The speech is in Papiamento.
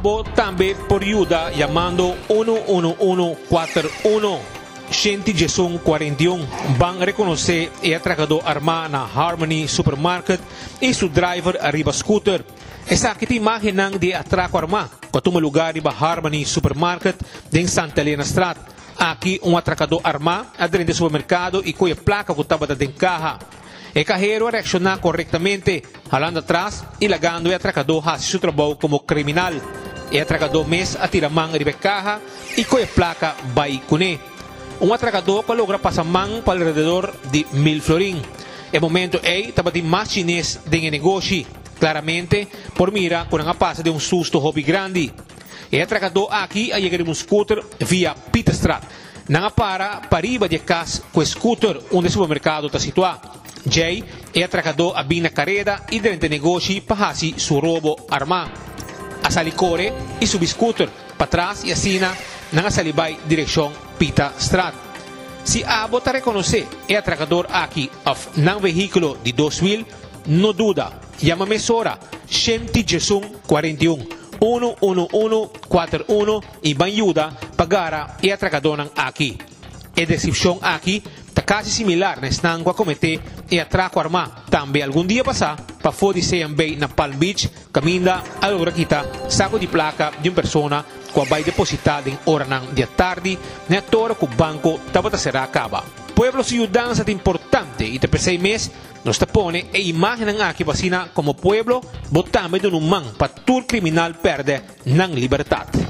Abo tambe por yuda yamando 11141 111 41. Ban rekonosé e atrakadó armá na Harmony Supermarket i su driver ariba scooter. Esaki ta imágennan di e atrako armá ku a tuma lugá riba Harmony Supermarket den Santa Elenastraat. Aki un atrakadó armá a drenta e supermerkado i kohe plaka ku tabata den kaha. E kahero a reakshoná korektamente, halando atras i lagando e atrakadó hasi su trabou komo kriminal. E atrakadó mes a tira man riba e kaha i kohe plaka bai kuné. Un atrakadó ku a logra pasa man pa alrededor di mil florin. E momento ei tabatin mas chines den e negoshi. Klaramente por mira ku nan a pasa den un susto hopi grandi. E atrakadó aki a yega riba un scooter via Pieterstraat. Nan a para pariba di e kas ku e scooter unda e supermerkado ta situá. Djei e atrakadó a bin na kareda i drenta e negoshi pa hasi su robo armá. A sali kore i subi scooter patras i asina nan a sali bai direkshon Pieterstraat. Si abo ta rekonosé e atrakador aki òf nan vehíkulo di dos wiel, no duda, yama mesora 111 41 111 41 i ban yuda pa gara e atrakadónan aki. E deskripshon aki ta kasi similar na esnan ku a kometé e atrako armá tambe algun dia pasá pafó di CMB na Palm Beach kaminda a logra kita saku di plaka di un persona ku a bai depositá den oranan di atardi na e tora ku banko tabata será kaba. Pueblo su yudansa ta importante i ta p'esei mes nos ta pone e imágennan aki pa asina komo pueblo bo tambe duna un man pa tur kriminal pèrdè nan libertat.